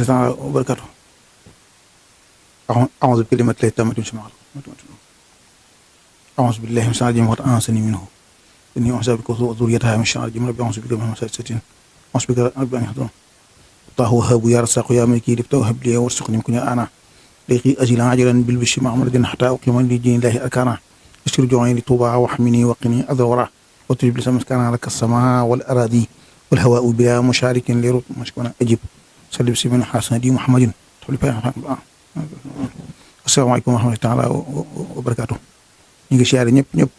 تعالى وبركاته. أعوذ بكلمات الله التامة من شر ما خلق. أعوذ بالله من الشيطان الرجيم وأعوذني منه إني أعوذ بك وذريتها من الشيطان الرجيم ربي أعوذ بك من همزات الشياطين أعوذ بك رب أن يحضرون. الله وهاب يا رزاق يا ملكي لفت وهب لي وارزقني من أنا لقي أجلا عاجلا بالبشر مع مرض حتى أقيم لدين الله أركانا اشكر جوعي لطوبى واحمني وقني أذى ورع وتجب لسان مسكانا لك السماء والأراضي والهواء بلا مشارك لرب مشكونا أجب صلي بسم الله حسن دي محمد. asalaamaaleykum wa rahmatullaahi taala wa barakaatu. ñu ngi siyaare ñëpp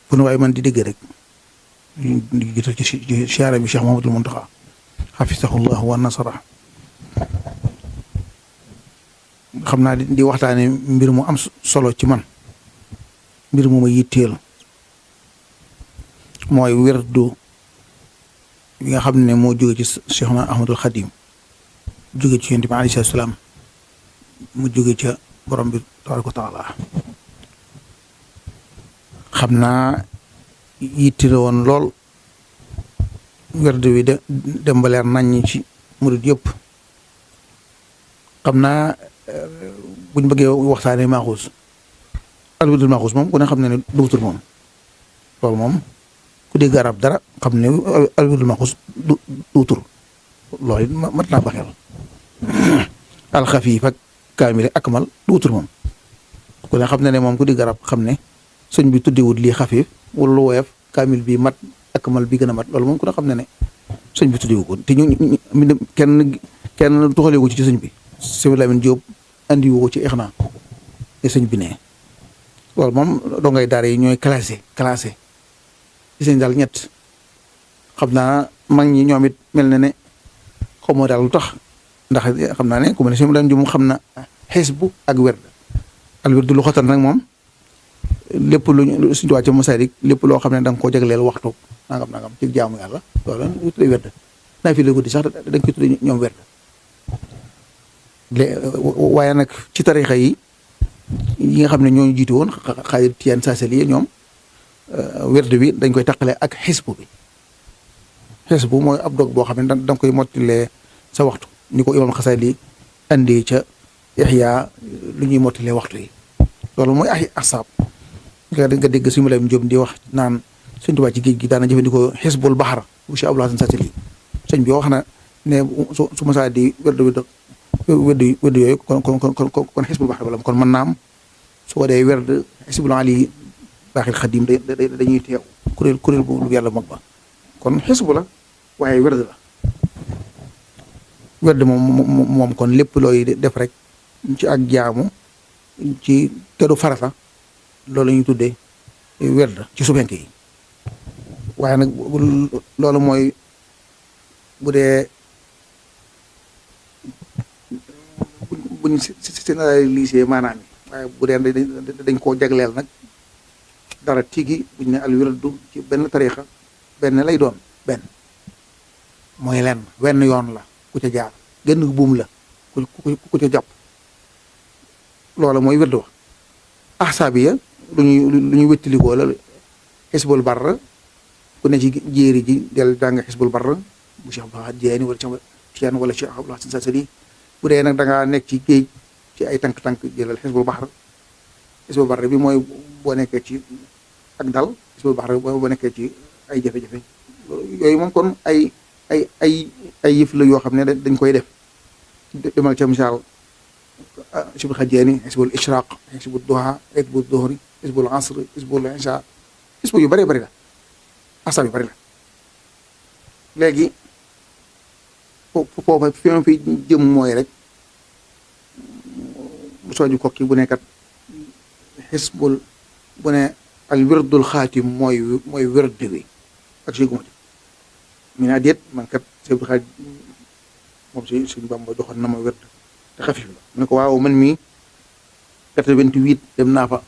fu nu waaye man di dégg rek di jiital ci siyaare bi Cheikh Mouhamadoul Mountakha xafisahullah wa nasara. xam naa di waxtaane mbir mu am solo ci man, mbir mu ma yitteel, mooy werdu bi nga xam ne moo jóge ci Cheikhna Ahmadul Xadim, jóge ci Yonent bi alayhi salaam, mu jóge ca borom bi tabaaraka wa taala. xam naa yitte la woon lool werdu wi dem ba leer naññ ci murid yëpp. xam naa buñ bëggee waxtaanee maaxuus, alwirdul maaxuus moom ku ne xam ne duutul moom, loolu moom ku dégg arab dara xam ne alwirdul maaxuus duutul, loolu it mat naa ba xel. alxafiif ak kaamil akmal duutul moom ku ne xam ne moom ku dégg arab xam ne sëñ bi tuddiwut lii xafiif wala lu woyof, kaamil bi mat akmal bi gën a mat, loolu moom ku ne xam ne sëñ bi tuddiwu ko. te ñu kenn tuxalewu ci sëñ bi. Sëñ Lamin Jóob andiwu ko ci Ixnaa te sëñ bi ne loolu moom dongay daara yi ñooy classé ci sëñ daal ñett. xam naa mag ñi ñoom it mel na ne xamoo daal lu tax, ndax xam naa ne ku mel ne Sëñ Lamin Jóob moom xam na xisbu ak werd. al werd lu xotal nag moom lépp lu suñu tuwaa ci Masaarik lépp loo xam ne da nga koo jagleel waxtu nangam ci jaamu yàlla loolu ñu tuddee werd. naa fi la guddi sax da nga koy tuddee ñoom werd. waaye nag ci tarixa yi nga xam ne ñooñu jiitu woon Xaadir Tijaan Saasali ñoom werd bi dañ koy taqale ak xisbu bi. xisbu mooy ab dog boo xam ne da nga koy mottilee sa waxtu, ni ko Imaam Xasaali andee ca Ihya lu ñuy mottilee waxtu yi. loolu mooy ay asaab nga dégg Sëñ Lamin Jóob di wax naan Sëñ Tuubaa ci géej gi daana jëfandikoo xisbul baxar bu Cheikh Abdoul Hasan Saasali. sëñ bi wax na ne su ma saa di werd yooyu kon xisbul baxar wala kon mën naa am su ko dee werd xisbul ali baaxil xadim dañuy teew kuréel bu lu yàlla mag ba, kon xisbu la waaye werd la. werd moom kon lépp looy def rek ci ak jaamu ci tedu farata loolu la ñuy tuddee werd ci subenke yi. waaye nag loolu mooy bu dee buñ généralisé maanaam yi, waaye bu dee dañ koo jagleel nag dara tigi buñ ne al wirdu ci benn tarixa benn lay doon, benn mooy lenn wenn yoon la ku ca jaar, genn buum la ku ca jàpp, loola mooy wirdu wax. ahsaabiya lu ñuy wéttalikoo la xisbul barra ku ne ci jéeri ji del jàng xisbul barra bu Cheikh Abdoul Ahad Jeeni wala Cheikh Tijaan wala Cheikh Abdoul Hasan Saasali. bu dee nag da ngaa nekk ci géej ci ay tànk jëlal xisbul baxar bi mooy boo nekkee ci ak dal, xisbul baxar boo nekkee ci ay jafe-jafe. yooyu moom kon ay yëf la yoo xam ne dañ koy def. demal ca misaal xisbul xajeeni, xisbul ishraq, xisbul duha, xisbul duhri, xisbul asr, xisbul isha, xisbu yu bëree bëri la, asab yu bëri la. léegi foofa fi ma fi jëm mooy rek bu sooju kokki bu nekkat xisbul bu ne al wirdul xaatim mooy wird wi ak siguma ci mi naa déet man kat sëñ xaaj moom si suñ Bamba joxoon na ma wird te xafif la mu ne ko waaw man mii 88 dem naa fa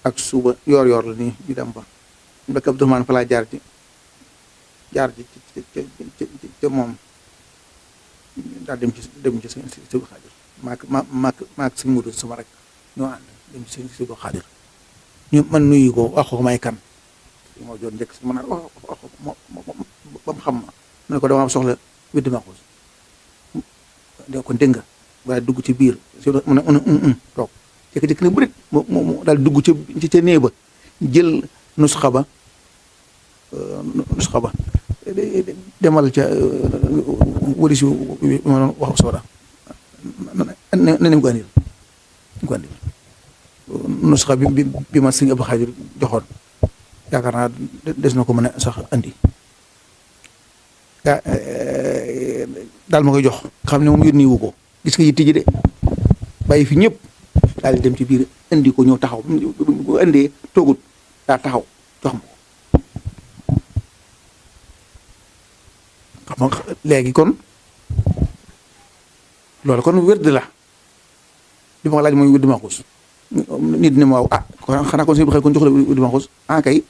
ak suba yoor la nii ñu dem fa mbekk Abdourahmane fa laa jaar ci moom daal dem ci sëñ Sëñ Xaadir maak sëñ Mudu sama rek ñoo ànd dem ci sëñ Sëñ Xaadir ñu man nuyu ko wax ko may kan moo joon njëkk si mën a wax ba mu xam ma mu ne ko dama am soxla wird maxuus kon dégg nga waaye dugg ci biir mu ne toog jékki-jékki ne bu rek mu daal dugg ca néeg ba jël nusxa ba demal ca wari si ma doon wax sooda ne ko andil nusxa bi ma sëñ Abdou Xaadir joxoon yaakaar naa des na ko mën a sax andi daal ma koy jox xam ne moom yónni wu ko gis nga yitti ji de bàyyi fi ñëpp daal di dem ci biir indi ko ñëw taxaw bu indee toogut daa taxaw jox ma ko xam nga léegi kon loolu kon wérd la li ma ko laaj mooy wérd maxuus nit ne ma waaw xanaa kon si xëy kon jox la wérd maxuus kay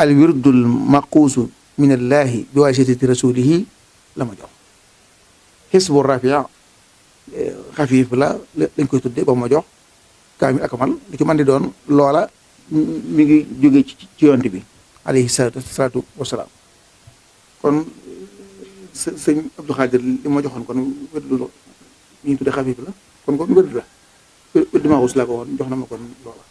al wirdul maquusu min allahi bi waasitati rasulihi la ma jox xisbu rafia xafiif la lañ koy tudde ba ma jox kaamil akamal li ci mën di doon loola mi ngi jóge ci yonent bi alayhi salaatu wasalaam kon sëñ Abdou Xaadir li ma joxoon kon wérdu ñu tudde xafiif la kon wérdu la wérdu maxuus laa ko woon jox na ma kon loola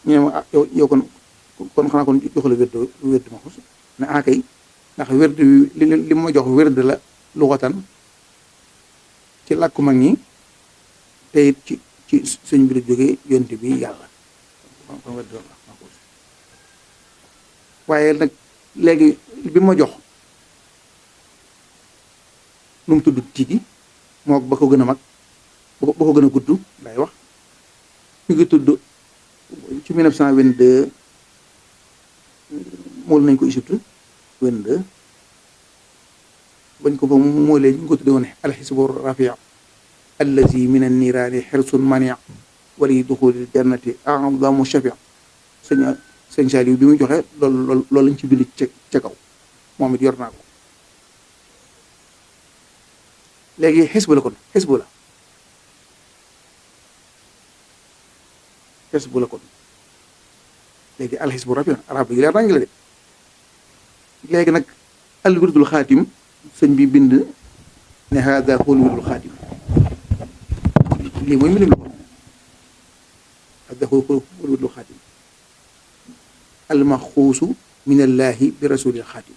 ñu ne ma yow kon xanaa kon jox la wérdu maxuus ne kay ndax wérdu li ma jox wérdu la luxatan ci làkku mag ñi te it ci sëñ bi la jógee yonent bi yàlla kon wérdu la maxuus waaye nag léegi bi ma jox nu mu tudd tigi moo ba ko gën a mag ba ko gën a gudd lay wax mi ngi tudd ci 1922 mool nañ ko Égypte 22 bañ ko fa moolee ñu ngi ko tudde woon alxisbu rafia allazi min anniraani xirsun mania wali duxulil jannati a'zamu shafia sëñ Saliou bi muy joxe loolu lañ ci bind ca kaw moom it yor naa ko léegi xisbu la kon xisbu la kon léegi alxisbu rafia arab yi leer nañ la de léegi nag al wirdul xaatim sëñ bi bind ne hada huwa al wirdul xaatim lii mooy mbindum la kon hada huwa al wirdul xaatim al maxuusu min allahi bi rasulil xaatim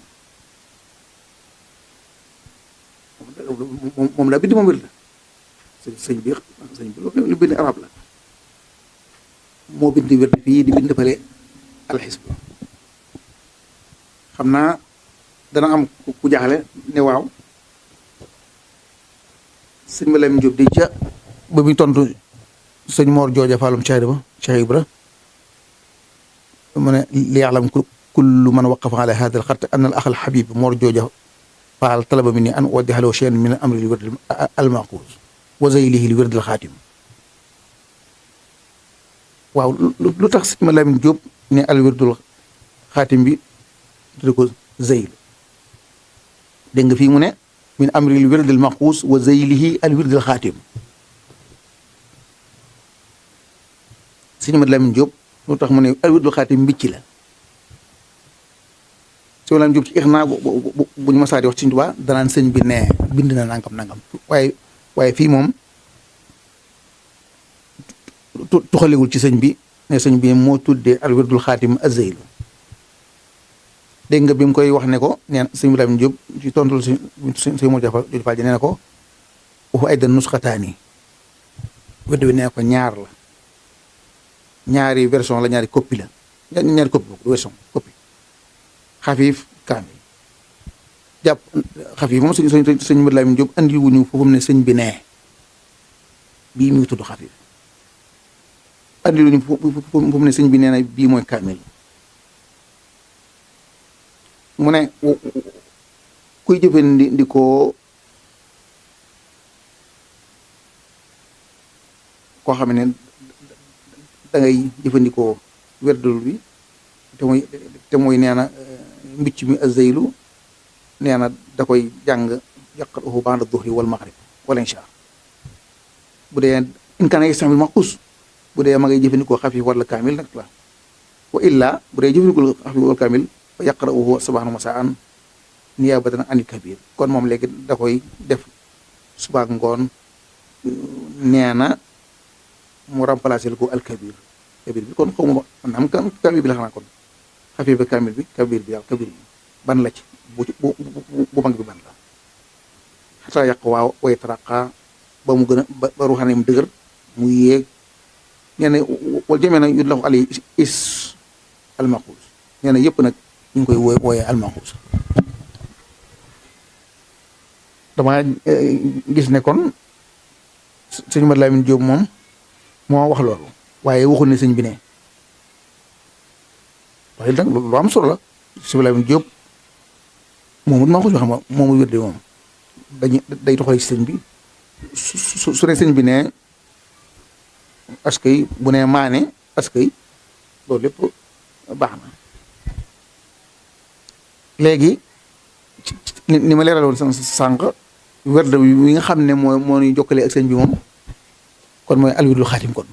moom laa bind moom wér la sëñ bi lu bind arab la moo bind wér fii di bind fale alxisbu xam naa dana am ku jaaxle ne waaw sëñ ma Lamin Jóob di ca ba muy tontu sëñ Moor Jooja Faalum Cheikh Ibra mu ne li ya'lam kullu man waqafa ala hada al xat an al ax al xabib Moor Jooja Faal talaba minni an uwaddiha lahu shay'an min amri al wird al maquus wa zaylihi al wird al xaatim waaw lu tax sëñ ma Lamin Jóob ne al wirdul xaatim bi tudde ko zeyl dégg nga fii mu ne min amri al wird al maquus wa zeylihi al wird al xaatim sëñ ma Lamin Jóob lu tax mu ne al wirdul xaatim mbicc la sëñ ma Lamin Jóob ci ixnaa bu ñu masaa di wax Sëñ Tuubaa danaan sëñ bi nee bind na nangam waaye fii moom tuxalewul ci sëñ bi ne sëñ bi moo tuddee al wirdul xaatim azeylu dégg nga bi mu koy wax ne ko neen sëñ bi Lamin Jóob ci tontul sëñ mu jafa jooju faal ji nee na ko waxu ay da nusxataani wird bi nee ko ñaar la ñaari version la ñaari copie la ñaari copie version copie xafiif kaamil jàpp xafiif moom sëñ bi Lamin Jóob andi wuñu foofu ne sëñ bi nee bii mi ngi tudd xafiif andi wuñu foofu ne sëñ bi nee na bii mooy kaamil mu ne kuy jëfandikoo koo xam ne da ngay jëfandikoo werdul bi te mooy nee na mbicc mi azeylu nee na da koy jàng yaqra'uhu ba'da duhri wal maghrib wala insha bu dee in kaana yasta'mil maxuus bu dee ma ngay jëfandikoo xafiif wala kaamil nag la wa illa bu dee jëfandikoo xafiif wala kaamil fa yaqra'uhu sabaahan wa masaa'an niyaabatan anil kabir kon moom léegi da koy def subaak ngoon nee na mu remplacer ko al kabir bi kon xaw ma maanaam kabir bi la xanaa kon xafif bi kamil bi kabir bi yàlla kabir bi ban la ci bu mag bi ban la xataa yàq waaw way taraqa ba mu gën a ba ruuxaneem dëgër mu yéeg nee na wal jëmee na yud la ko ali is almaxuus nee na yëpp nag ñu ngi koy wooyee almaxuus dama gis ne kon sëñ Mad Lamin Jóob moom moo wax loolu waaye waxul ne sëñ bi ne waaye nag lu am solo la sëñ Mad Lamin Jóob moomut maa ko xam nga moomu wér de moom day toxale ci sëñ bi su ne sëñ bi ne askay bu ne maane askay loolu lépp baax na léegi ni ma leeraloon sànq werd wi nga xam ne moo ñuy jokkale ak sëñ bi moom kon mooy alwirdul xaatim kon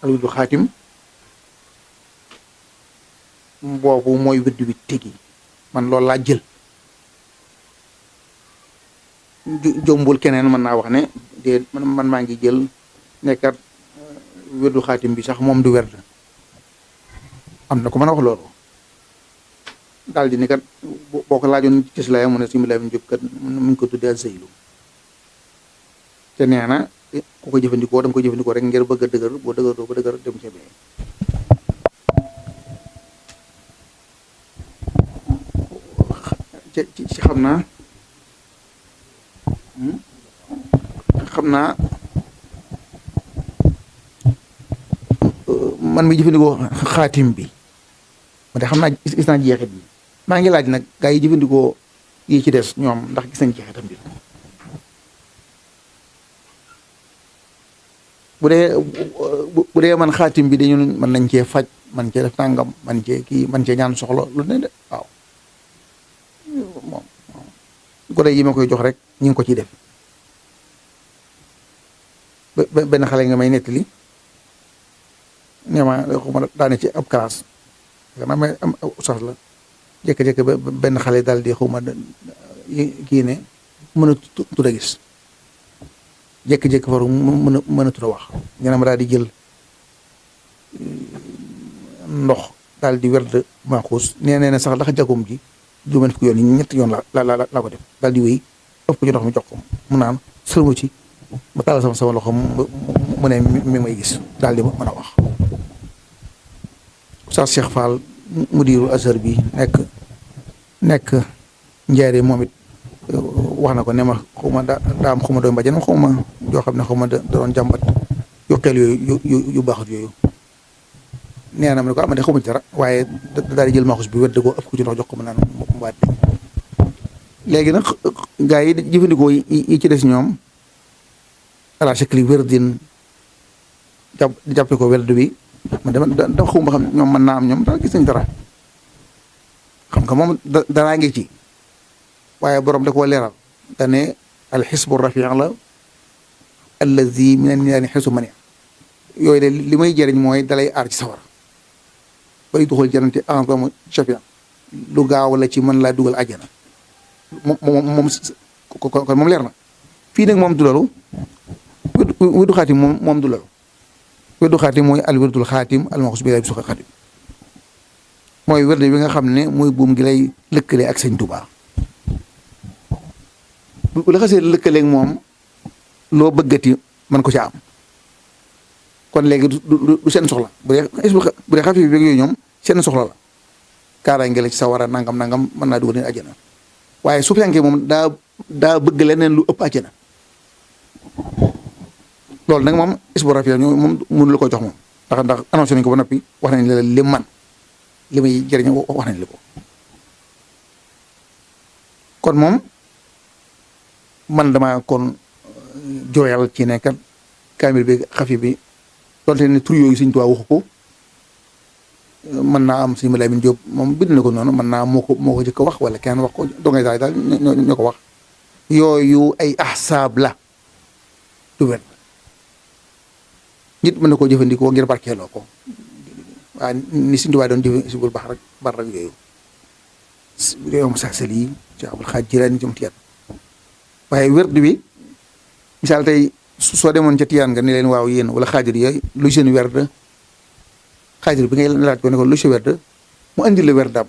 alwirdul xaatim boobu mooy wird wi tegi man loolu laa jël jombul keneen mën naa wax ne de man maa ngi jël nekkat wirdul xaatim bi sax moom du werd am na ko mën a wax loolu daal di ne kat boo ko laajoon ci islaam mu ne si Mad Lamin Jóob kat mu ngi ko tuddee zeylu te nee na ku ko jëfandikoo da nga koy jëfandikoo rek ngir bëgg a dëgër boo dëgëroo ba dëgër dem ca bee ci xam naa man mi jëfandikoo xaatim bi ma de xam naa gis naa jeexit bi maa ngi laaj nag gaa yi jëfandikoo yi ci des ñoom ndax gis nañ jeexitam bi bu dee man xaatim bi dañu mën nañ cee faj man cee def tàngam man cee kii man cee ñaan soxla lu ne de waaw moom gone yi ma koy jox rek ñu ngi ko ciy def benn xale nga may nettali nee ma xuma daane ci ab classe xanaa may am ustaas la jékki-jékki ba benn xale daal di xuma kii ne mën a tudd a gis jékki-jékki faru mën a tudd a wax ñeneen ma daal di jël ndox daal di werd maaxuus nee na sax ndax jagum ji juróom fukki yoon yi ñetti yoon la ko def daal di wéy ëpp ci ndox mi jox ko mu naan sëlmu ci ba taal sama loxo mu ne mi may gis daal di mën a wax Oustaz Cheikh Fall mudiru Azhar bi nekk njaare moom it wax na ko ne ma xaw ma daa am xaw ma doon mbajan xaw ma joo xam ne xaw ma da doon jàmbat yokkeel yu baaxut yooyu nee na ma ne ko amade xaw ma ci dara waaye daal di jël maaxus bi wedd ko ëpp ko ci ndox jox ko mu naan mu baat léegi nag gaa yi jëfandikoo yi ci des ñoom ala shakli werdin jàppe ko werd bi man dama xaw ma xam ñoom mën naa am ñoom daal gis nañ dara xam nga moom daraa ngi ci waaye borom da koo leeral dane al xisbu rafiq la allazi min an-niiraani xisbu mani yooyu de li may jëriñ mooy dalay aar ci sawar bari duxul janante a'zamu shafi'a lu gaaw la ci mën laa dugal àjjana moom kon moom leer na fii nag moom du loolu wirdu xaatim moom du loolu wirdu xaatim mooy al wirdul xaatim al maxuus bi lay suqa xaatim mooy wird bi nga xam ne mooy buum gi lay lëkkale ak sëñ Tuubaa bu la xasee lëkkaleeg moom loo bëggati mën ko ca am kon léegi du seen soxla bu dee xafif bi yooyu ñoom seen soxla la kaaraange la ci sa war a nangam mën naa dugal leen àjjana waaye su fekkee moom daa bëgg leneen lu ëpp àjjana loolu nag moom isbu rafiya ñoom moom mënu la ko jox moom ndax annoncé nañ ko ba noppi wax nañ la li man li muy jëriñ wax nañ la ko kon moom man dama kon jooyal ci nekkat kaamil bi xafi bi donte ne tur yooyu Sëñ Tuubaa waxu ko mën naa am Sëñ Mad Lamin Jóob moom bind na ko noonu mën naa moo ko jëkk wax wala kenn wax ko dongay daal ñoo ko wax yooyu ay ahsaab la du wér nit mën na koo jëfandikoo ngir barkeeloo ko waaye ni Sëñ Tuubaa doon jëfandikoo baax rek bar rek yooyu réewam Saasali ci Abul Xaaj Jilaani jëm Tiyaan waaye werd bi misaal tey soo demoon ca Tiyaan nga ne leen waaw yéen wala xaadir yooyu lu seen werd xaadir bi ngay laaj ko ne ko lu si werd mu andi la werdam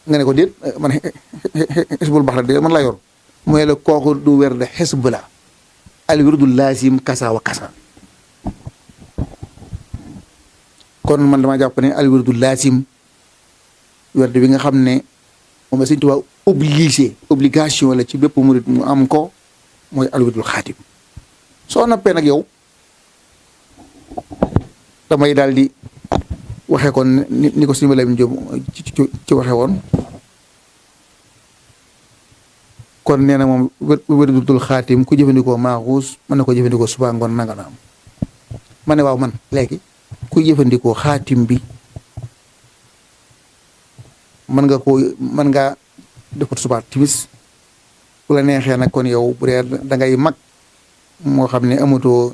nga ne ko déet man xisbul baxra de man laa yor mooy la kooku du werd xisb la al wirdu laasim kasa wa kasa kon man dama jàpp ne al wirdu laasim werd bi nga xam ne moom la Sëñ Tuubaa obligation la ci bépp murit mu am ko mooy al wirdul xaatim soo nappee nag yow damay daal di waxee kon ni ko Sëñ Lamin Jóob ci waxe woon kon nee na moom wirdul xaatim ku jëfandikoo maaxuus mën na ko jëfandikoo suba ngoon nanga na am ma ne waaw man léegi ku jëfandikoo xaatim bi mën ngaa defut suba timis bu la neexee nag kon yow bu dee da ngay mag moo xam ne amatoo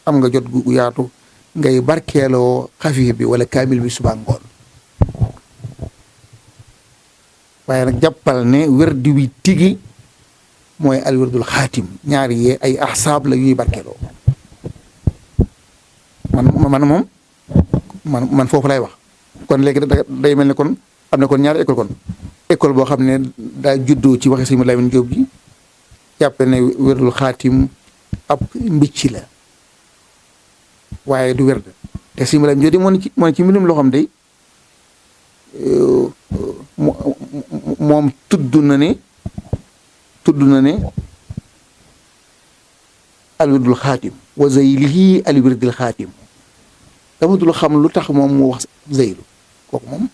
am nga jot gu yaatu ngay barkeeloo xafiif bi wala kaamil bi suba ngoon waaye nag jàppal ne werdi wi tigi mooy al wirdul xaatim ñaari yee ay ahsaab la yuy barkeeloo man foofu lay wax kon léegi day mel ne kon am na kon ñaari école boo xam ne daa juddoo ci waxe Sëñ Lamin Jóob ji jàppe ne wirdul xaatim ab mbicc la waaye du werd te Sëñ Lamin Jóob di moo ne ci mbindum loo xam day moom tudd na ne al wirdul xaatim wa zaylihi al wirdul xaatim dama dul xam lu tax moom mu wax zaylu kooku moom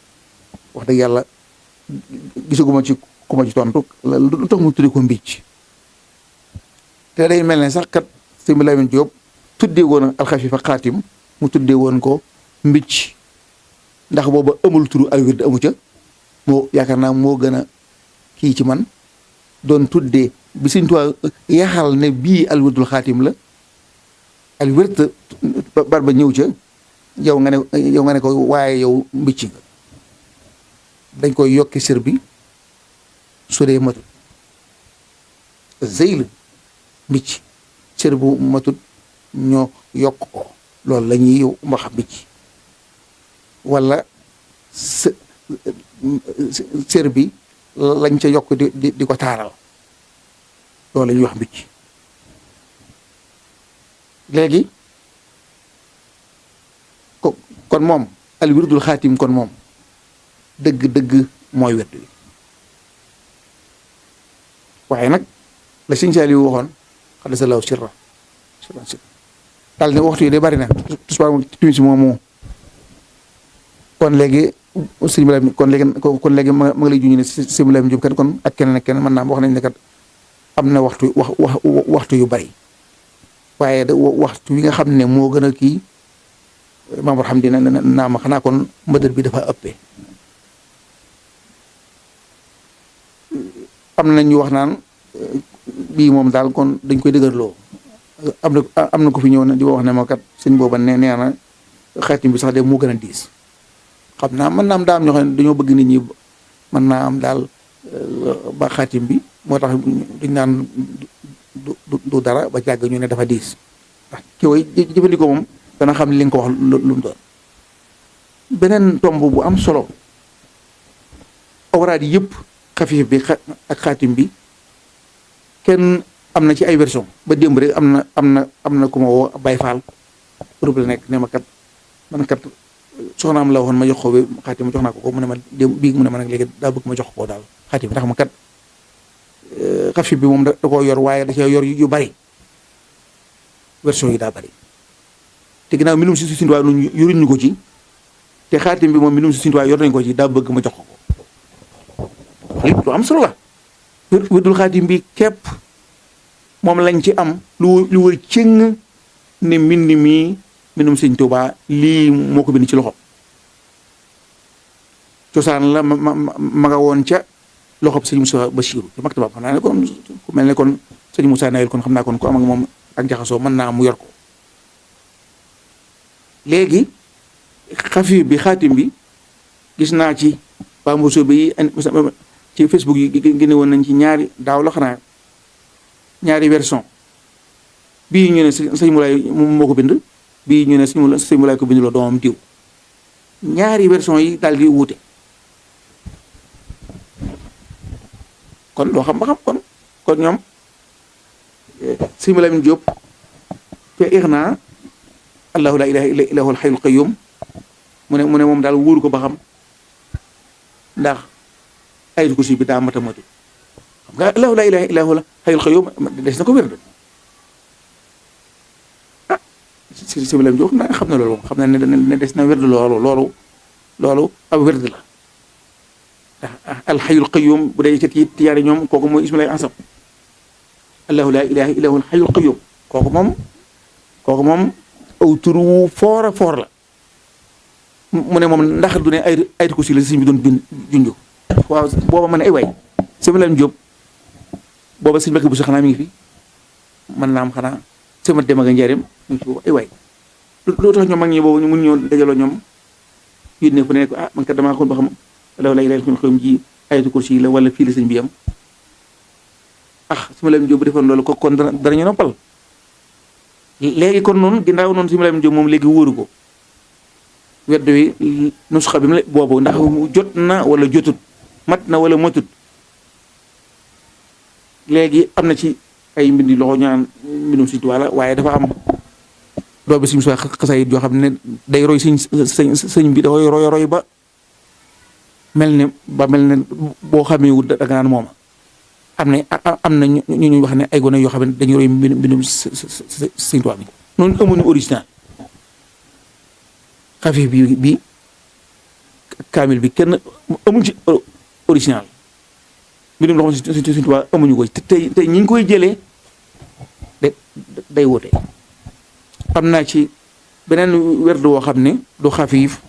wax dëgg yàlla gisaguma ci ku ma ci tontu lu tax mu tuddee ko mbicc te day mel ne sax kat Sëñ Lamin Jóob tuddee woon alxafiifa xaatim mu tuddee woon ko mbicc ndax booba amul turu al wird amu ca moo yaakaar naa moo gën a kii ci man doon tuddee bi Sëñ Tuubaa yaxal ne bii al wirdul xaatim la al wird bar ba ñëw ca yow nga ne ko waaye yow mbicc nga dañ koy yokki sër bi su dee matut zeyl mbicc sër bu matut ñoo yokk ko loolu la ñuy wax mbicc wala sër bi lañ ca yokk di ko taaral loolu la ñuy wax mbicc léegi kon moom al wirdul xaatim kon moom dëgg mooy werd wi waaye nag la Sëñ Saaliw waxoon xaddasallahu sirra daal ne waxtu yi de bari na tusbaar moom timis moomu kon léegi Sëñ Lamin kon léegi ma nga lay juñu ne Sëñ Lamin Jóob kat kon ak keneen mën naa wax nañ ne kat am na waxtu yu bari waaye waxtu wi nga xam ne moo gën a kii Maam Mor Hamdi naa ma xanaa kon mbëdër bi dafa ëppee am na ñu wax naan bii moom daal kon dañ koy dëgërloo am na ko fi ñëw na di wax ne ma kat sëñ booba nee na xaatim bi sax de moo gën a diis xam naa mën naa am daa am ñoo xam ne dañoo bëgg nit ñi mën naa am daal ba xaatim bi moo tax dañ naan du dara ba jàgg ñu ne dafa diis ndax ki way jëfandikoo moom dana xam li nga ko wax lu mu doon beneen tomb bu am solo awraad yi yëpp xafiif bi ak xaatim bi kenn am na ci ay version ba démb rek am na ku ma woo Baye Fall Europe la nekk ne ma kat man kat soxnaam la waxoon ma jox ko xaatim jox naa ko mu ne ma démb bii mu ne ma nag léegi daa bëgg ma jox ko daal xaatim ndax ma kat xafiif bi moom da koo yor waaye da cee yor yu bari version yi daa bari te ginnaaw mbindum si Sëñ Tuubaa nu yoruñu ko ci te xaatim bi moom mbindum si Sëñ Tuubaa yor nañu ko ci daa bëgg ma jox ko lu am solo la wirdul xaatim bi képp moom lañ ci am lu wër cëng ne mbind mi mbindum Sëñ Tuubaa lii moo ko bind ci loxo cosaan la ma nga woon ca loxob Sëñ Moussa Bachirou ci maktaba xam naa ne kon ku mel ne kon Sëñ Moussa Nawel kon xam naa kon ku am ak moom ak jaxasoo mën naa mu yor ko léegi xafiif bi xaatim bi gis naa ci waa Mboso bi ci Facebook yi génne woon nañ ci ñaari daaw la xanaa ñaari version bii ñu ne sëñ Moulay moo ko bind bii ñu ne sëñ Moulay ko binduloo doomam diw ñaari version yi daal di wuute kon loo xam ba xam kon ñoom sëñ Moulay Diop fe irna allahu la ilaha illa illahul hayyul qayyum mu ne moom daal wóoru ko ba xam ndax ayatul kursi bi daa mata matu xam nga allahu la ilaha illa huwal hayyul qayyum des na ko wér de ah si bilam jox na xam na loolu xam na ne des na wér de loolu ab wér de la ndax al hayyul qayyum bu dee ci tiyaare ñoom kooku mooy ismu lay ansam allahu la ilaha illa huwal hayyul qayyum kooku moom aw tur wu foor la mu ne moom ndax du ne ay kursi la sëñ bi doon bind junju waaw booba ma ne ay waay sëñ Lam Diop booba sëñ Mbàkke bu xanaa mi ngi fi man naa am xanaa sama dem ak njaareem mi ngi fi boobu ay waay loo tax ñoom mag ñi boobu ñu mun ñoo dajaloo ñoom yónnee fu ne ko man kat damaa xool ba xam law lay lay xëm ji ayatu kursi la wala fii la sëñ bi yam sëñ Lam Diop bu defoon loolu kon danañu noppal léegi kon noonu ginnaaw noonu sëñ Lam Diop moom léegi wóoru ko wedd wi nusxa bi mu boobu ndax jot na wala jotut mat na wala matut léegi am na ci ay mbindi loxo ñaan mbindum Sëñ Tuubaa la waaye dafa am doo bi suñu soo xasaayit yoo xam ne day roy sëñ bi dafay roy ba mel ne boo xamee wut da nga naan mooma am na ñu wax ne ay gone yoo xam ne dañuy roy mbindum Sëñ Tuubaa bi noonu amuñu original xafif bi kaamil bi kenn amuñ ci original mbindum loo xam ne Sëñ Tuubaa amuñu ko tey ñi ngi koy jëlee day woote am naa ci beneen werdu woo xam ne du xafif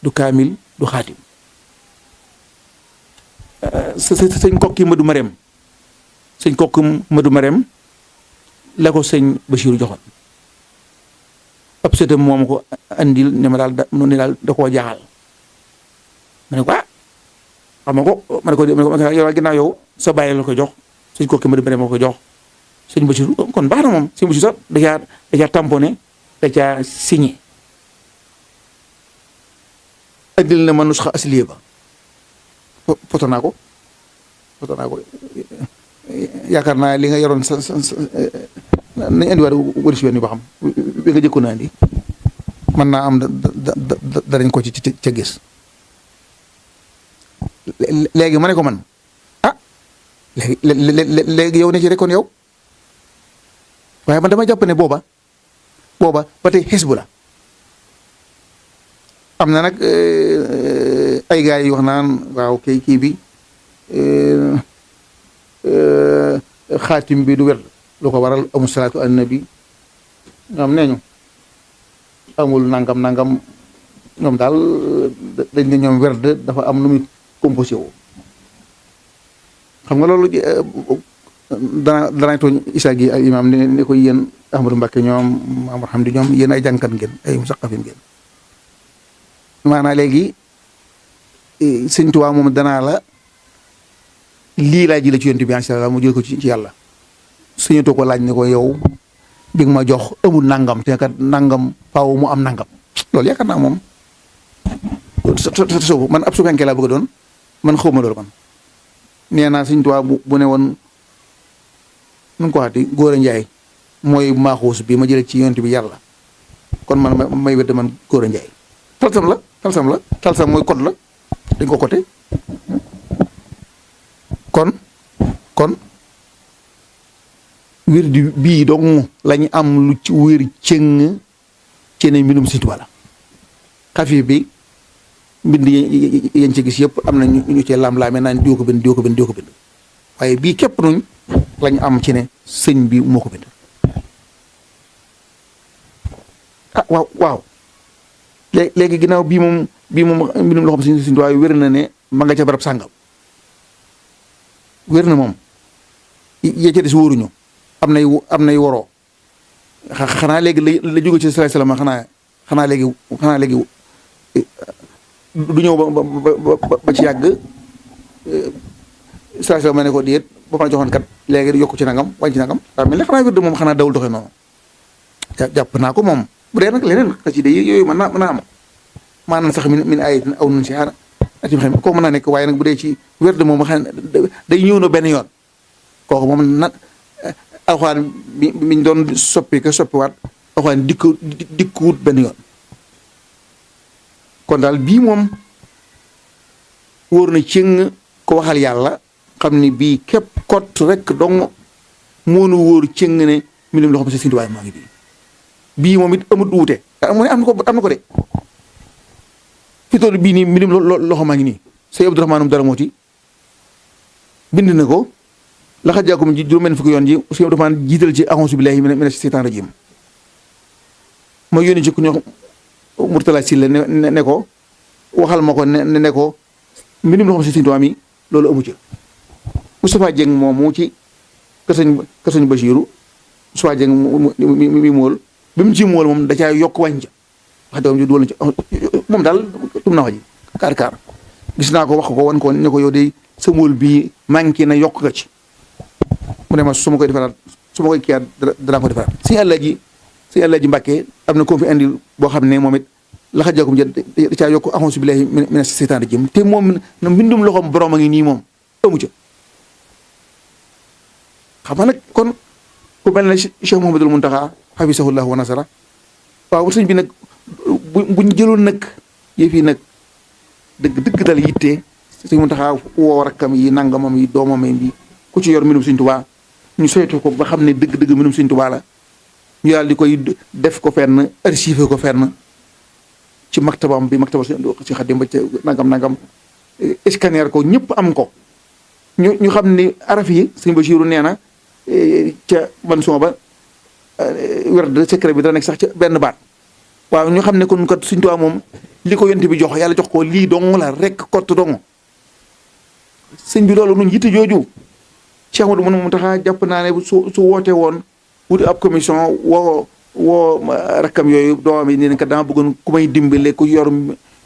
du kaamil du xaatim sëñ kokki Madu Marem sëñ kokki Madu Marem la ko sëñ Bachir joxoon ab sëtam moom ko andil ne ma daal da koo jaaxal ma ne ko xam nga ko ma ne ko yow ginnaaw yow sa bàyyi la ko jox sëñ kokki Madu Marem moo ko jox sëñ Bachir kon baax na moom sëñ Bachir sax da caa tamponné da caa signé andil na ma nusxa asliya ba foto naa ko yaakaar naa li nga yoroon sa nañ andiwaat wari si wenn yu ba xam bi nga jëkkoon naa andi mën naa am danañ ko ci ca gis léegi ma ne ko man léegi yow ne ci rek kon yow waaye man dama jàpp ne booba ba tey xisbu la am na nag ay gars yi wax naan waaw kii bi xaatim bi du wér lu ko waral amul salaatu an nabi ñoom nee ñu amul nangam ñoom daal dañ ne ñoom werd dafa am nu muy composé wu xam nga loolu danañ tooñ Issa gi ay imam ne ko yéen Ahmadou Mbacké ñoom Mamadou Hamdi ñoom yéen ay jànkat ngeen ay musaqafin ngeen maanaam léegi Sëñ Tuubaa moom danaa la lii laa jëlee ci yonent bi sallallahu mu jël ko ci yàlla suñu to ko laaj ne ko yow bi nga ma jox amul nangam te kat nangam faaw mu am nangam loolu yaakaar naa moom man ab suufenke laa bëgg a doon man xaw ma loolu man nee naa Sëñ Tuubaa bu ne woon nu ko waxati Góora Njaay mooy maaxuus bi ma jëlee ci yonent bi yàlla kon man may wedd man Góora Njaay talsam mooy code la dañ ko côté kon wér di bii dong lañu am lu ci wér cëng ci ne mbindum Sëñ Tuubaa la xafif bi mbind yéen ci gis yëpp am na ñu cee laam-laame naan diw ko bind waaye bii képp nuñ lañu am ci ne sëñ bi moo ko bind waaw léegi ginnaaw bii moom mbindum loo xam Sëñ Tuubaa wér na ne ma nga ca barab sàngam wér na moom yee ca des wóoruñu am nay woroo xanaa léegi la jóge ci salaay salaam xanaa léegi du ñëw ba ci yàgg station ma ne ko déet ba ma la joxoon kat léegi yokku ci nangam wàññi ci nangam daa mel ne xanaa wird moom xanaa dawul doxee noonu jàpp naa ko moom bu dee nag leneen xasida yi yooyu mën naa am maanaam sax min ayatin aw nun si aar atim xam kooku mën naa nekk waaye nag bu dee ci wird moom nga xam ne day ñëw na benn yoon kooku moom nag alxuraan mi ñu doon soppi ko soppiwaat alxuraan dikkuwut benn yoon kon daal bii moom wóor na cëng ko waxal yàlla xam ni bii képp kot rek dong moonu wóor cëng ne mbindum loxo bi sa Sëñ Tuubaa maa ngi bii moom it amut wuute mu ne am na ko de fi toll bii nii mbindum loxo maa ngi nii say Abdourahmaanum dara mooti bind na ko laxa jàkkum ji juróom-benn fukki yoon ji say Abdourahmaan jiital ci a'uuzu billaahi mina shaytaani rajiim ma yónni ci ku ñoo Murtala Sylla ne ko waxal ma ko ne ko mbindum loxo si Sëñ Tuubaa mi loolu amu ci Moustapha Dieng moom mu ci kasañ Basiiru Moustapha Dieng mi mool bi mu ci mool moom da caa yokk wàññi wax dëgg dool ci moom daal tum na wax ji kaar gis naa ko wax ko wan ko ne ko yow de sa mool bii manqué na yokk nga ci mu ne ma su ma koy defaraat su ma koy kiyaat danaa ko defaraat Sëñ Alaaji Mbàkke am na ko fi indi boo xam ne moom it laxa jakum ja da caa yokk a'uuzu billaahi mina shaytaani rajiim te moom na mbindum loxoom borom a ngi nii moom amu ca xam nga nag kon ku mel ne Cheikh Mouhamadoul Mountakha hafisahullah wa nasara waaw sëñ bi nag buñ jëloon nag yëf yi nag dëgg dal yitte sëñ Mountakha woo rakkam yi nangamam yi doomam yi ku ci yor mbindum Sëñ Tuubaa ñu saytu ko ba xam ne dëgg mbindum Sëñ Tuubaa la ñu daal di koy def ko fenn archivé ko fenn ci maktabam bi maktaba si Xaadim ba ca nangam scanner ko ñëpp am ko ñu xam ni araf yi sëñ Basiiru nee na ca manson ba werd secret bi dana nekk sax ca benn baat waaw ñu xam ne kon kat Sëñ Tuubaa moom li ko yonent bi jox yàlla jox ko lii dong la rek kott dong sëñ bi loolu nun yitte jooju Cheikh Ahmadou Mountakha jàpp naa ne su woote woon wuti ab commission woo rakkam yooyu doomam yi ne kat dama bëggoon ku may dimbale ku yor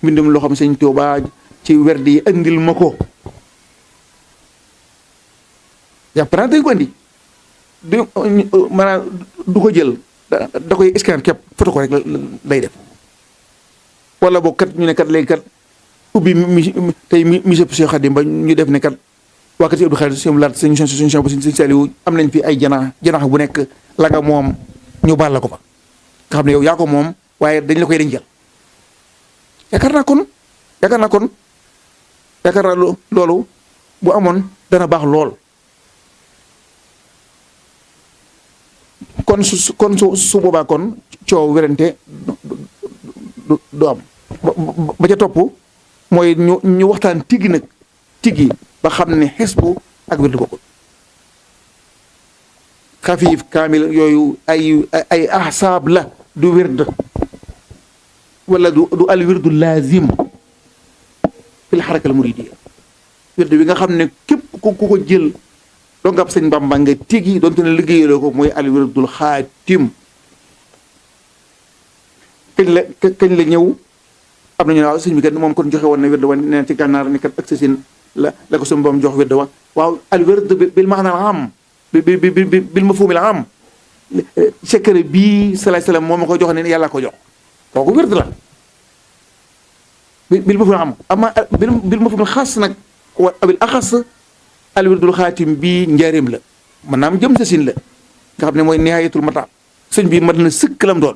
mbindum loxoom Sëñ Tuubaa ci werd yi andil ma ko jàpp naa dañ ko andi maanaam du ko jël da koy scan képp foto ko rek lay def wala boog kat ñu ne kat léegi kat ubbi tey musée Cheikh Khadim ba ñu def ne kat waa kat si Abdou Khadre seen laat suñu Saliou am nañ fi ay janaax bu nekk la nga moom ñu baal la ko fa nga xam ne yow yaa ko moom waaye dañ la koy dencal yaakaar naa loolu bu amoon dana baax lool kon su boobaa kon coow werante du am ba ca topp mooy ñu waxtaan tigi ba xam ne xesbu ak wird bokkul xafiif kaamil yooyu ay ahsaab la du wird wala du al wirdu laazim fil xaraka al muridiya wird bi nga xam ne képp ku ko jël doo nga ab sëñ Bamba nga tigi doonte ne liggéeyaloo ko mooy al wirdul xaatim kañ la ñëw am nañu ne waaw sëñ bi kat moom kon joxe woon na wird wa nee ci gànnaar ni kat ak sa sin la ko suñu boom jox wird wa waaw al wird bil maanal am bil mafhumil am secret bii salaay salaam moom ma ko jox ne yàlla ko jox kooku wird la bil mafhumil am ama bil mafhumil xaas nag wa bil axas al wirdul xaatim bii njaareem la maanaam jëm sa sin la nga xam ne mooy nihayatul mata sëñ bi mat na sëkk lam doon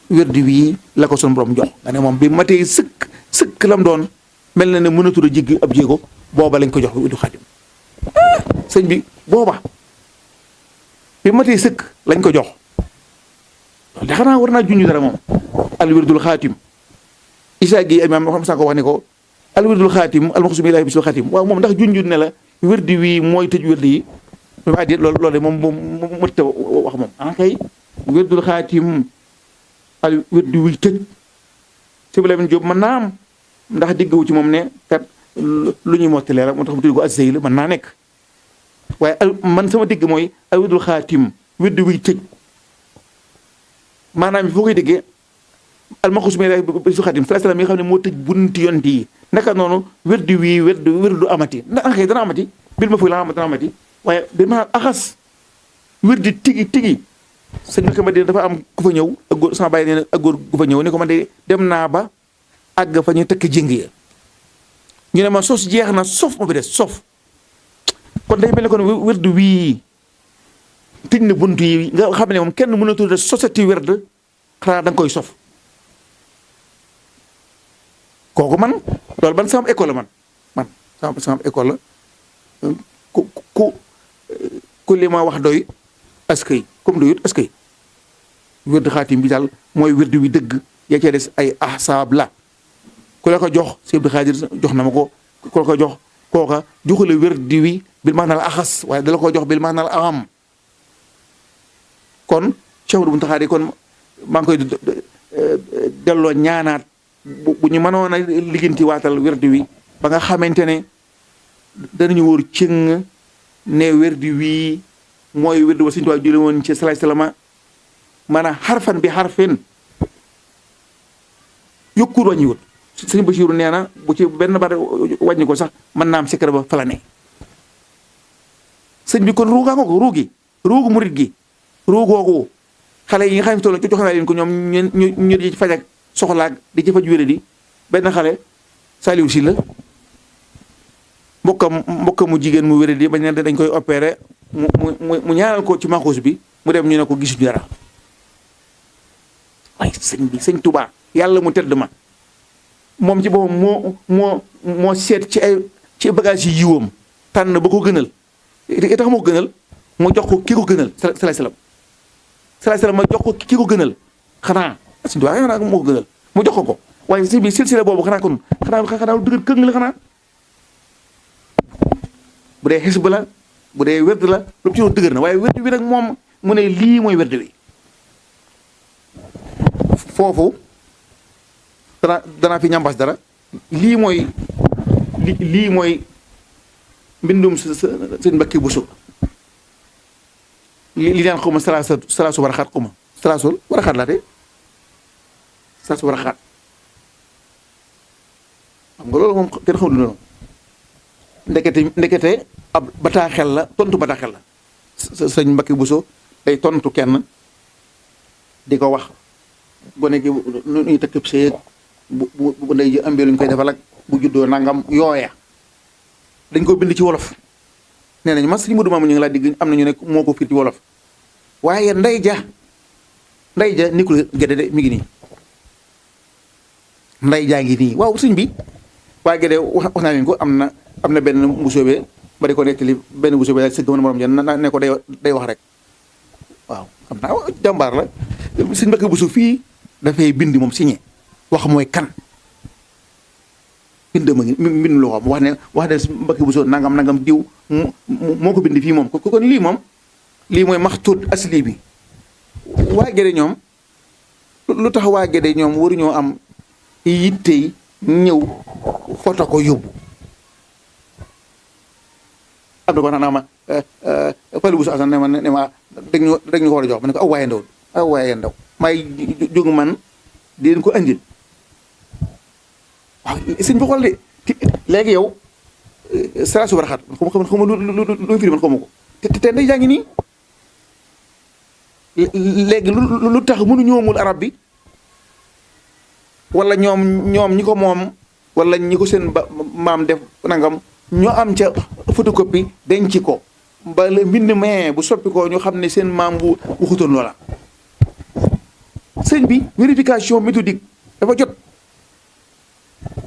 wird wii la ko suñu borom jox nga ne moom bi matee sëkk lam doon mel na ne mënatul a jéggi ab jéego booba lañ ko jox wirdul xaatim sëñ bi booba bi matee sëkk lañ ko jox loolu de xanaa war naa junj dara moom al wirdul xaatim isaa gi imaam xam saa ko wax ne ko al wirdul xaatim al maxsuum ilaahi bisul xaatim waaw moom ndax junj ne la wirdi wii mooy tëj wirdi yi ma di loolu de moom mëtt wax moom kay wirdul xaatim al wirdi wii tëj Sëñ Lamin Jóob mën naa am ndax diggawu ci moom ne kat lu ñuy mottalee rek moo tax mu tudd ko az-zeyl mën naa nekk waaye man sama digg mooy al wirdul xaatim wirdi wii tëj maanaam foo koy déggee almaxus mi su xatim salaam yi nga xam ne moo tëj bunti yonti yi naka noonu wérdu wii wérdu amati ndax dana amati bil ma fuy la dana amati waaye bi ma axas wérdi tigi sëñ bi ma dina dafa am ku fa ñëw ak góor sama bàyyi nee na ak góor gu fa ñëw ni ko man de dem naa ba àgg fa ñu tëkk jéng ya ñu ne ma sos jeex na sof ma fi des sof kon day mel ne kon wérdu wii tëj na bunt yi nga xam ne moom kenn mënatul de sosati wérd xanaa da nga koy sof kooku man loolu ban sama école la man sama école la ku li ma wax doy askay comme doyut askay wérd xaatim bi daal mooy wérd wi dëgg yaa cee des ay ahsaab la ku la ko jox si Abdou Khadir jox na ma ko ku la ko jox kooka joxule wérd wi bil maanaal axas waaye dala ko jox bil maanaal aham kon Cheikh Ahmadou Mountakha kon maa ngi koy delloo ñaanaat bu ñu mënoon a liggéenti waatal wérd wi ba nga xamante ne danañu wóor cëng ne wérd wi mooy wérd wa Sëñ Tuubaa jële woon ci salaay salaama maanaam xarfan bi xarfin yokkuut wàññiwut Sëñ Basiiru nee na bu ci benn baat wàññi ko sax mën naa am secret ba fa la ne sëñ bi kon ruugaa ko ruugu murit gi ruugoogu xale yi nga xam ne toll jox naa leen ko ñoom ñu di faj ak soxlaak di ci faj wéré di benn xale Saliou Sylla mbokkam mu jigéen mu wéré di bañ ne dañ koy opéré mu ñaanal ko ci maxuus bi mu dem ñu ne ko gisuñu dara waaye sëñ bi sëñ Touba yàlla mu tedd ma moom ci boppam moo seet ci bagage yi yiwam tànn ba ko gënal i tax moo ko gënal mu jox ko ki ko gënal salaay salaam ma jox ko ki ko gënal xanaa sëñ Touba xanaa moo ko gënal mu jox ko waaye sëñ bi silsila boobu xanaa kon xanaa lu dëgër këng la xanaa bu dee xisb la bu dee wérd la lu ci doon dëgër na waaye wérd wi nag moom mu ne lii mooy wérd wi foofu danaa fi ñambas dara lii mooy mbindum sëñ Mbàkke Buso li daan xawma salaasu waraxaat xawma salaasu waraxaat laa te salaasu waraxaat xam nga loolu moom kenn xamul noonu ndekete ab bataaxel la tontu bataaxel la sëñ Mbàkke Buso day tontu kenn di ko wax gone gi nu ñuy tëkkëb seeg bu ndey ji ambee luñ koy defal ak bu juddoo nangam yooya dañ ko bind ci wolof nee nañu man sëñ Modou Mamoune ñu ngi laa digg am nañu ne moo ko firi ci wolof waaye nday ja Nicolas Guédé de mi ngi nii nday jaa ngi nii waaw sëñ bi waaye Guédé wax naa leen ko am na benn mbusóobee ba di ko nettali benn mbusóobee daal sëgg mën morom ja ne ko day wax rek waaw xam naa jàmbaar la sëñ Mbàkke Buso fii dafay bind moom signé wax mooy kan bind ma ngi mbind loo xam wax ne sëñ Mbàkke Buso nangam diw moo ko bind fii moom kon lii mooy maxtuut asli bi waa Gédé ñoom lu tax waa Gédé ñoom waruñoo am yittey ñëw foto ko yóbbu am na ko naa ma Fallou Buso Asan ne ma dag ñu ko war a jox ma ne ko aw waaye ndaw may jóg man di leen ko andil waaw sëñ bi xool de léegi yow salaasu baraxaat xama lu firi man xamu ko te nday jaa ngi nii léegi lu tax mënu ñoomul arab bi wala ñoom ñi ko moom wala ñi ko seen maam def nangam ñoo am ca photocopie denc ko ba la mbind mee bu soppi ko ñu xam ne seen maam bu waxutoon loola sëñ bi vérification méthodique dafa jot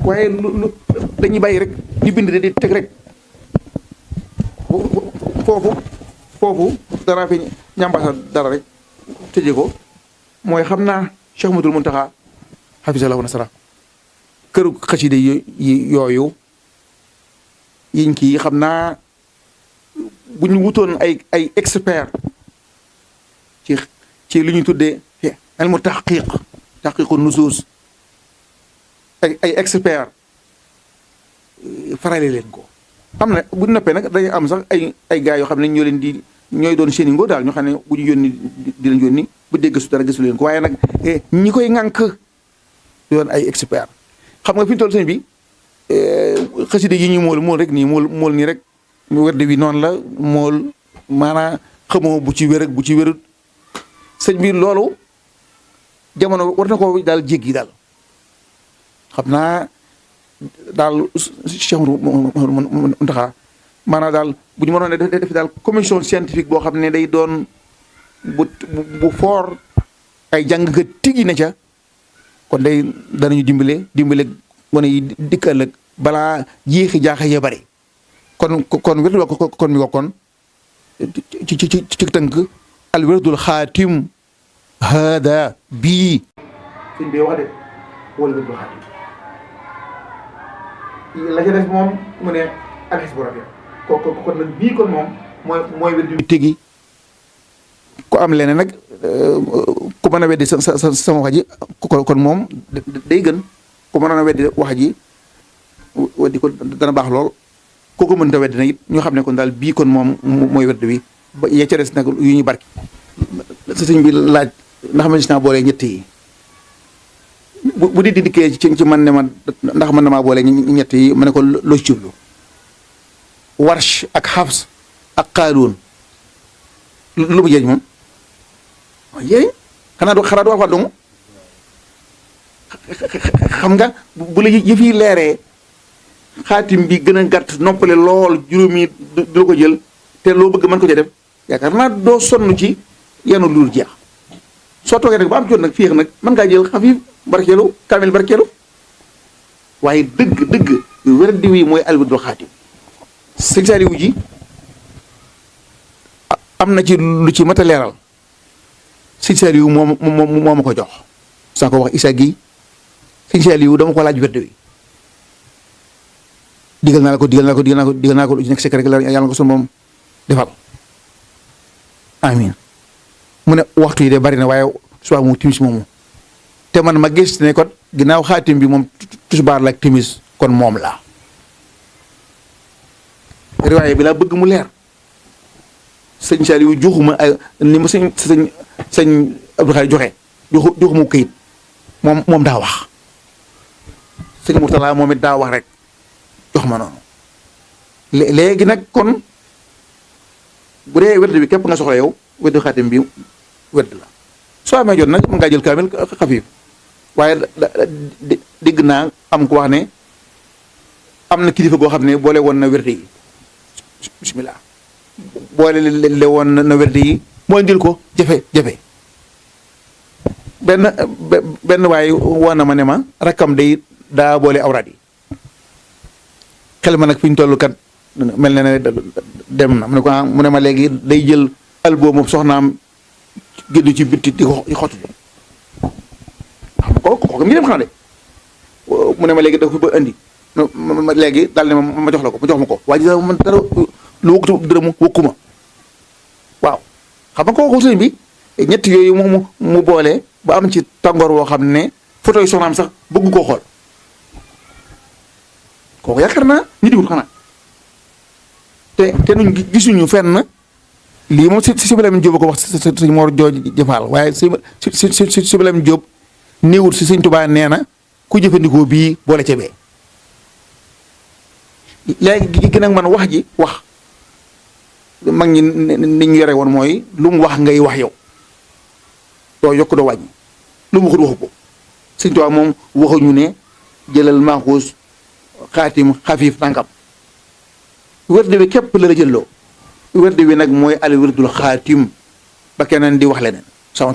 waaye lu dañuy bàyyi rek ñu bind di teg rek foofu danaa fi ñambaasa dara rek tëje ko mooy xam naa Cheikh Ahmadou Mountakha hafizallahu nasara këru xaside yooyu yiñ kii xam naa bu ñu wutoon ay expert ci li ñu tuddee ilmu taxqiqu nusuus ay expert farale leen ko am na bu noppee nag dañuy am sax ay gars yoo xam ne ñooy doon seen i ngóor daal ñoo xam ne bu ñu yónni di leen yónni bu dee gëstu dara gëstu leen ko waaye nag ñi koy ŋànk doon ay expert xam nga fi ñu toll sëñ bi xasida yi ñu mool rek nii mool nii rek werd bi noonu la mool maanaam xamoo bu ci wér ak bu ci wérut sëñ bi loolu jamono war na ko daal jéggi daal xam naa daal Cheikh Mountakha maanaam daal bu ñu mënoon a def daal commission scientifique boo xam ne day doon bu fort ay jàngkat tigi na ca kon day danañu dimbale gone yi dikkal ak balaa jeexi jaaxa ya bari kon wér kon mi ko kon ci tënk al wirdul xaatim hada bii suñ bee wax de wala wirdul xaatim la ca def moom mu ne alxis bu rafet kon nag bii kon moom mooy wirdu tigi ku am leneen nag ku mën a weddi sama wax ji kon moom day gën ku mën a weddi wax ji weddi ko dana baax lool kooku mënta weddi nag it ñoo xam ne kon daal bii kon moom mooy werd bi ba ya ca des nag yu ñu barki sëñ bi laaj ndax ma gis naa boole ñett yi bu di dikkee ci man ne ma ndax man na maa boole ñett yi ma ne ko loo ci jublu warsh ak xafs ak qaaluun lu mu jëriñ moom yéen xanaa du wax dong xam nga bu la yëf yi leeree xaatim bi gën a gàtt noppale lool juróomi du ko jël te loo bëgg mën ko ca def yaakaar naa doo sonn ci yenu luul jeex soo toogee nag ba am jot nag féex nag mën ngaa jël xafiif barkeelu kaamil barkeelu waaye dëgg wérdi wi mooy alwirdul xaatim sëñ Saaliwu ji am na ci lu ci mat a leeral sëñ Saaliwu moo ma ko jox saa ko wax Issa Guèye sëñ Saaliwu dama ko laaj wérdi wi digal naa ko lu ci nekk secret la yàlla na ko sunu moom defal amin mu ne waxtu yi de bari na waaye suba mu timis moomu te man ma gis ne kon ginnaaw xaatim bi moom tisbaar la ak timis kon moom la riwaaye bi laa bëgg mu leer sëñ Saliou joxuma ay ni ma sëñ Abdou Khadre joxe joxuma këyit moom daa wax sëñ Mourtala moom it daa wax rek jox ma noonu léegi nag kon bu dee werd bi képp nga soxla yow weddu xaatim bi werd la soo amee jot nag mën ngaa jël kaamil xafiif waaye dégg naa am ko wax ne am na kilifa goo xam ne boole woon na werd yi bismillah boole le woon na werd yi moo indil ko jafe-jafe benn waaye woon na ma ne ma rakkam day daa boole awraat yi xel ma nag fi ñu toll kat mel na ne dem na mu ne ko mu ne ma léegi day jël album moom soxnaam génn ci bitti di ko xottu xam ko mi dem xanaa de mu ne ma léegi da ko ba indi léegi daal ne ma jox la ko ma jox ma ko waa ji man dara lu wëkkatu dërëm wëkkuma waaw xam nga kooku sëñ bi ñett yooyu mu boole ba am ci tàngoor woo xam ne photo yi soxnaam sax bëgg koo xool kooku yaakaar naa ñu diwul xanaa te nuñ gisuñu fenn lii moom si Lamin Jóob ko wax sëñ Mor Jooj jëfaal waaye si Lamin Jóob néewul si sëñ Tuubaa nee na ku jëfandikoo bii boole ca bee léegi gi nag man wax ji wax mag ñi ni ñu yore woon mooy lu mu wax ngay wax yow doo yokk doo wàññi lu mu waxut waxu ko sëñ Tuubaa moom waxuñu ne jëlal maaxuus xaatim xafiif nangam wérde bi képp la jëlloo wérde bi nag mooy al wirdul xaatim ba keneen di wax leneen sama